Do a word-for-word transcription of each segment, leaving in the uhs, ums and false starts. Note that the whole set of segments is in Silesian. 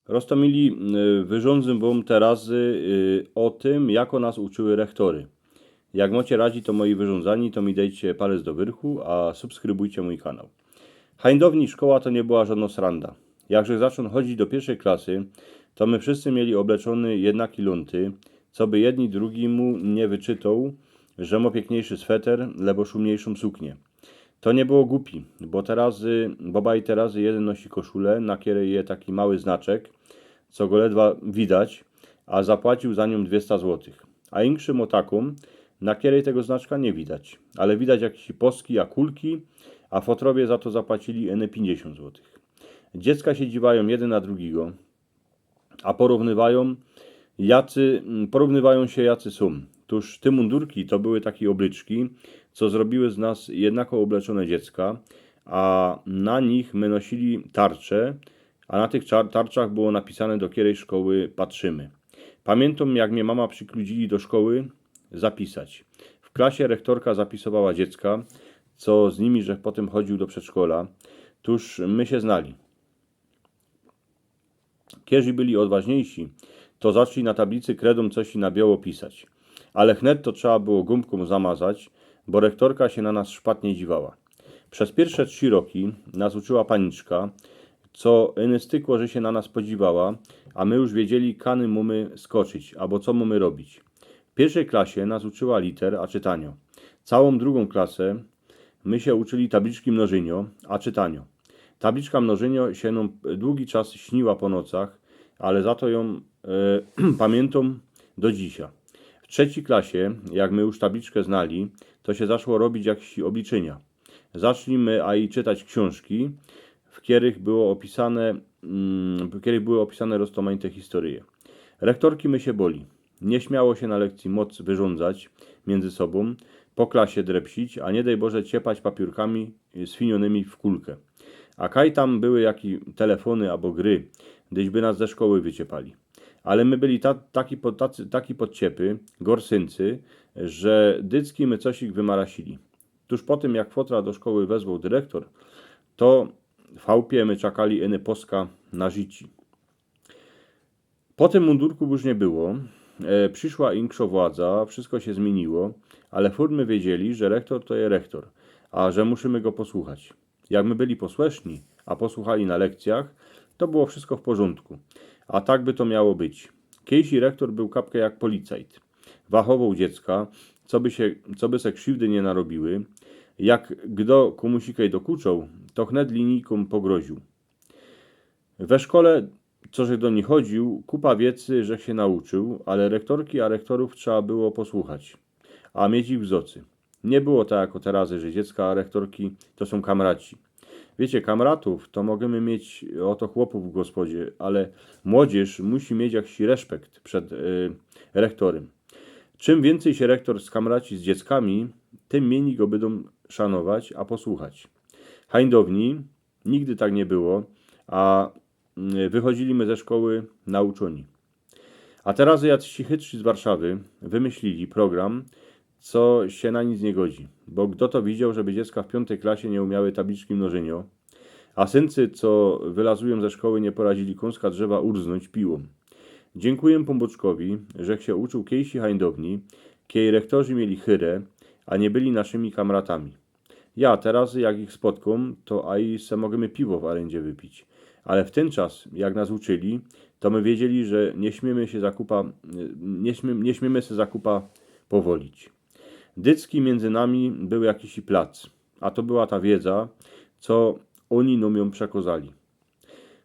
Roztomili, y, wyrządzę wam terazy, y, ô tym, jako nas uczyły rechtory. Jak mocie radzi to moje wyrządzanie, to mi dejcie palec do wyrchu, a subskrybujcie mój kanał. Hańdowni szkoła to niy była żodnŏ sranda. Jakże zaczōn chodzić do piyrszej klasy, to my wszyscy mieli ôbleczōny jednaki lōnty, co by jedni drugimu niy wyczytoł, że mo piykniejszy sweter, lebo szumniejszōm sukniã. To niy było gupi, bo terazy, bo baj terazy jedyn nosi koszule, na kerej je taki mały znaczek, co go ledwa widać, a zapłacił za niōm dwiesta złotych. A inkszy mo takōm, na kerej tego znaczka niy widać, ale widać jakeś poski, a kulki, a fotrowie za to zapłacili ene piyńćdziesiōnt złotych. Dziecka sie dziwajōm jedyn na drugigo, a porównywajōm, jacy, mm, porównywajōm sie, jacy sōm. Tōż te mundurki to były take ôbleczki, co zrobiły z nas jednako ôbleczōne dziecka, a na nich my nosili tarcze, a na tych czar-, tarczach było napisane, do kerej szkoły patrzymy. Pamiyntam, jak mie mama przikludzili do szkoły zapisać. W klasie rechtorka zapisowała dziecka, co z nimi, żech potym chodziōł do przedszkola. Tōż my sie znali. Kerzy byli ôdważniejsi, to zaczli na tablicy kredōm coś na bioło pisać. Ale chnet to trzeba było gōmkōm zamazać, bo rechtorka sie na nas szpatnie dziwała. Przez piyrsze trzi roki nas uczyła paniczka, co eny stykło, że sie na nas podziwała, a my już wiedzieli, kany mōmy skoczyć, abo co mōmy robić. W piyrszej klasie nas uczyła liter, a czytanio. Całōm drugōm klasę my sie uczyli tabliczki mnożynio, a czytanio. Tabliczka mnożynio sie nōm długi czas śniła po nocach, ale za to jōm, e, pamiyntam do dzisiej. W trzecij klasie, jak my już tabliczkã znali, to sie zaczło robić jakeś ôbliczynia. Zaczli my aj czytać ksiōnżki, w kerych było ôpisane, mm, w kerych były ôpisane roztomajte historyje. Rechtorki my sie boli. Niy śmiało sie na lekcyji moc wyrządzać miyndzy sobōm, po klasie drepsić, a niy dej Boże ciepać papiōrkami, y, swiniōnymi w kulkã. A kaj tam były jake telefōny abo gry, dyś by nas ze szkoły wyciepali. Ale my byli ta-, taki pod-, tacy, taki podciepy, gorsyńcy, że dycki my coś ich wymarasili. Tōż potym, jak fotra do szkoły wezwoł dyrektor, to w chałpie my czakali eny poska na rzici. Po tym mundurku już niy było. E, prziszła inkszŏ władza, wszystko sie zmiyniło, ale furt my wiedzieli, że rechtor to je rechtor, a że musimy go posłuchać. Jak my byli posłyszni, a posłuchali na lekcyjach, to było wszystko w porzōndku. A tak by to miało być. Kejsi rechtor bōł kapka jak policajt. Wachowoł dziecka, co by sie, co by se krziwdy niy narobiły. Jak gdo kōmuś kej dokuczoł, to chnet linijkōm pogroziōł. We szkole, co żech do nij chodziōł, kupa wiecy żech sie nauczył, ale rechtorki a rechtorōw trzeba było posłuchać, a mieć ich w zocy. Niy było tak jako terazy, że dziecka a rechtorki to sōm kamraci. Wiycie, kamratōw to możymy mieć ôto chłopōw w gospodzie, ale młodzież musi mieć jakiś reszpekt przed, y, rechtorym. Czym wiyncyj sie rechtor skamraci z dzieckami, tym miyni go bydōm szanować, a posłuchać. Hańdowni nigdy tak niy było, a, mm, wychodzili my ze szkoły nauczōni. A terazy jacyś chytrzi z Warszawy wymyślili program, co sie na nic niy godzi, bo gdo to widzioł, żeby dziecka w piōntej klasie niy umiyły tabliczki mnożynio, a syncy, co wylazujōm ze szkoły, niy poradzili kōnska drzewa urznōńć piłōm. Dziynkuję Pōnbōczkowi, żech sie uczył kejsi hańdowni, kej rechtorzi mieli chyrę, a niy byli naszymi kamratami. Ja, terazy jak ich spotkōm, to aj se możymy piwo w aryndzie wypić. Ale w tyn czas, jak nas uczyli, to my wiedzieli, że niy śmiymy sie za kupa, niy śmiymy, niy śmiymy se za kupa powolić. Dycki miyndzy nami bōł jakiś plac, a to była ta wiedza, co ôni nōm jōm przekŏzali.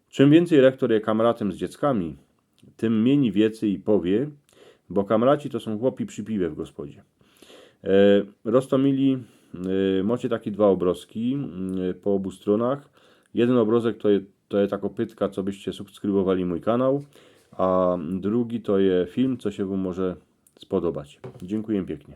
Czym wiyncyj rechtor je kamratym z dzieckami, tym miyni wiecy i powiy, bo kamraci to sōm chłopi przi piwie w gospodzie. E, Roztomili, e, mocie take dwa ôbrozki, mm, po ôbu strōnach. Jedyn ôbrozek to je, to je ta kopytka, co byście subskrybowali mōj kanał, a drugi to je film, co sie wōm może spodobać. Dziynkuję piyknie.